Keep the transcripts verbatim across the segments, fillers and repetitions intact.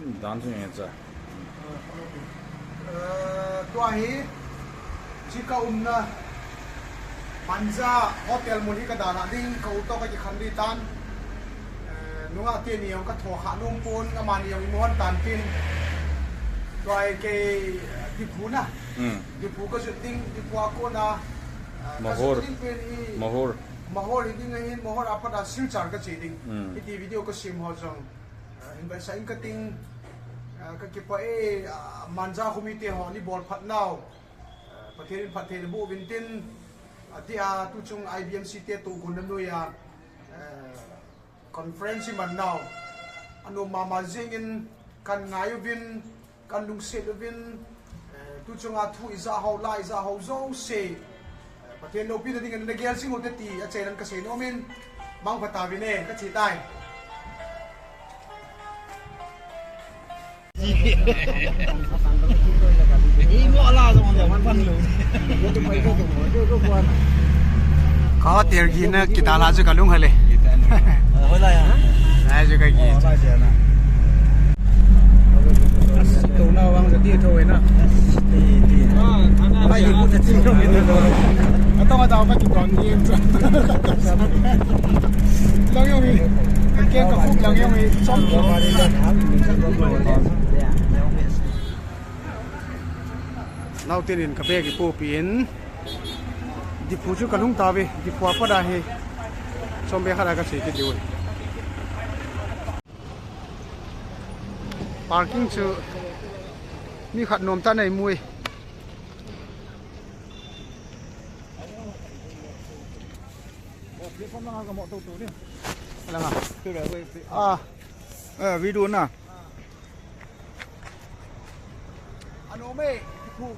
Dan chu nge cha. Eh, tua hi, chi ka umna, Manja Hotel mun hi ka dalha ding, ka u toh ka kikhen ding tan. Eh, nungah teni jong ka thokha nom pon, amani jong imu hon tan tin. Tua hi kei, eh, Diphu na. Hmm. Diphu ka jot ding, Diphu a kona, eh, ka Mahur. Jot ding pen hi. Mahur. Mahur hi ding ahin, Mahur a pat a Silchar ka che ding. Hmm. Hiti video ka sem ho jong. Ah, hin baisah in ka ting, ah, ka kipah e, ah, Manja khomi te ho ni bol phat nau. Ah, Pathen in phatthei naboh uvin tin, ah, tia tuchung I B M C te tohgon na noiya, ah, conference iman nau. Anom mama jingin kan ngai uvin, kan lungset uvin, eh, tuchunga thu ija ho, la ija ho jouse, eh, Pathen loupina dingin nagel jing ute ti, achainan kasei nomin, mangpha tauvin e, kache tai. Ka hotel gihna kidalha chu kalung hale. Lai chu kagi. Touna vang jati thou na. Ai, imu ta ching thou. Atong atao ka kidon ni. Lang jong hi. Keng ka khup lang jong hi. Chom. Naoten in ka bag ipohpeh in, Diphu chu kalhung tauve, Diphu a pat a hi chombe khat a kasei kit diu. Parking chu mi khat nomtah in eimu e. Langa. Ah. Eh, video na. Ano me, Diphu.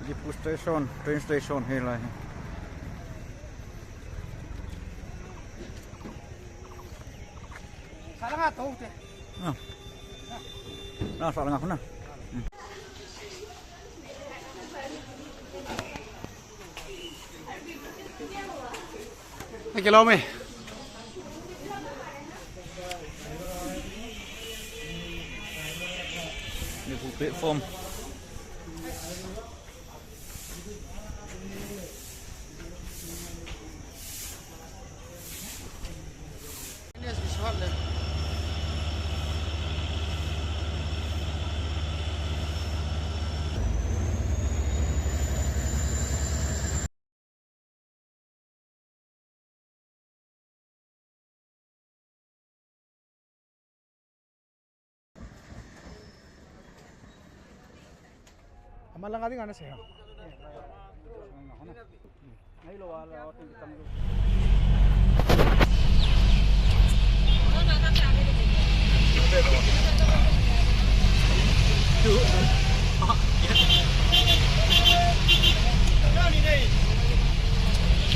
Diphu station, train station hi lai. Sa langa to te. Ah. Na sa langa khu na. Hmm. Hai ke lau me. Ni pu platform. Amalang ading ana seha.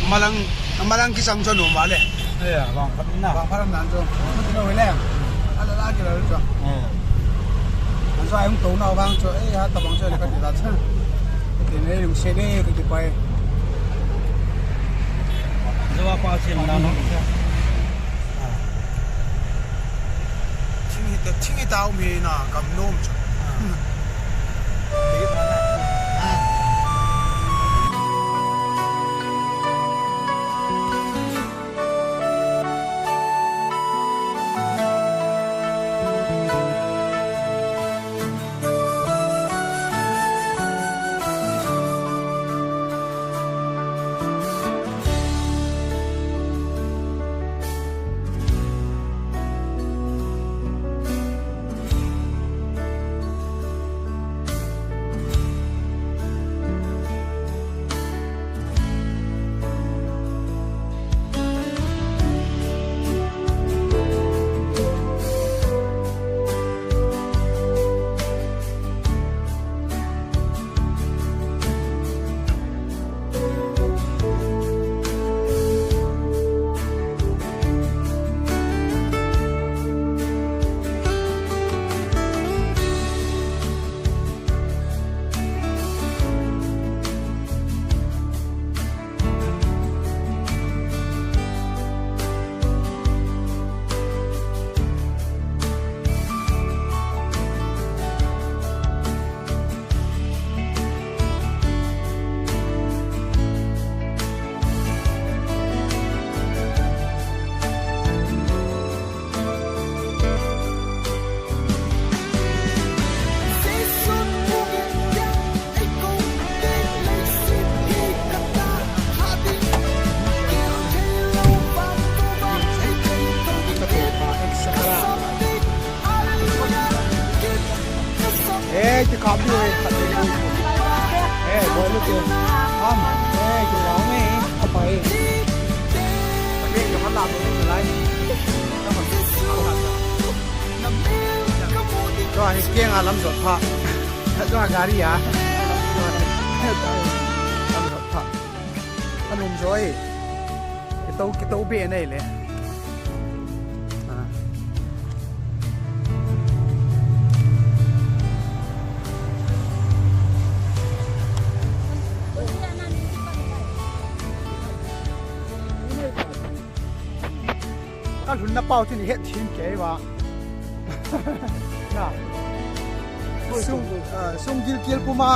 Amalang, amalang kisang chu anom vale. Eh, vang phat na. Vang phat nan chu. Chu le. Ala la kila chu. Eh. An chu ai hung tou nau vang chu. Eh, ha tabang chu le kati ta chu. Kati nei lungset e, kati pai. Jawa pa chen na no. Thing hita, thing hita um hi na kam nom chu. Kikap diu e, khat diu. Eh, boi lu ke. Am, eh, kikap nge, apa e. Eh, kikap la, boi lu lai. Tua hi keng a lam jot pha. Tua gari a. Lam jot pha. Anum joi. Kitou, kitou be nei le. Ah. Ka lhunna pau chu ni het thim kei va. Na. Sung, ah, sung gilkel puma.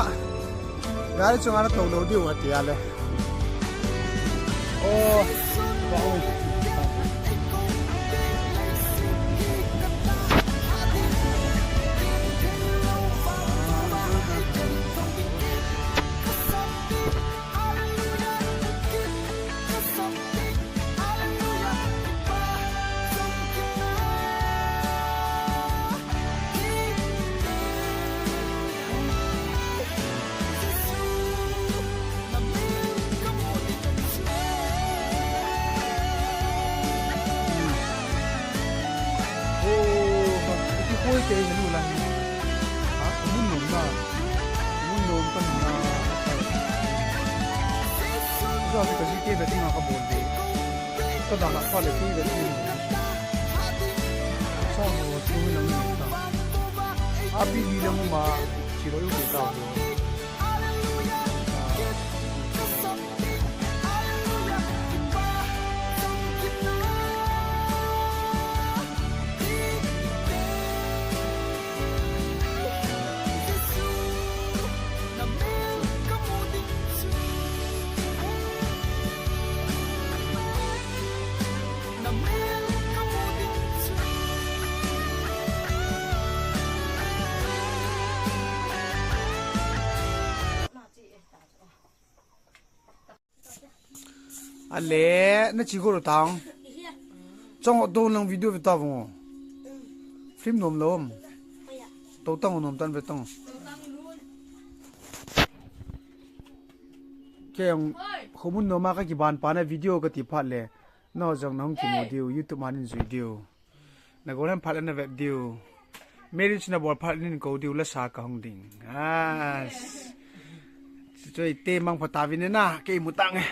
Gari chunga na tou lou diu ati a le. Oh. Oh, kikoi te helu la. Ha, mun nom na. Mun nom ka na. Sa ka ji ke be tinga ka bol de. Ka da la fa le ki be tinga. Sa ho tu lang ni ta. Abi ni lang ma. Chiro yu ke ta ho. Ale, na chi guru tang. Chong do lang video ve ta vong. Film nom lom. To tang nom tan ve tang. Keng, khomun noma ka kiban pa na video ka ti phat le. No jong nong kimu diu, YouTube manin jui diu. Na golan phat na vet diu. Marriage na bol phat nin ko diu la sa ka hong ding. Ah. Choi te mang pha ta vin na, kei mu tang e.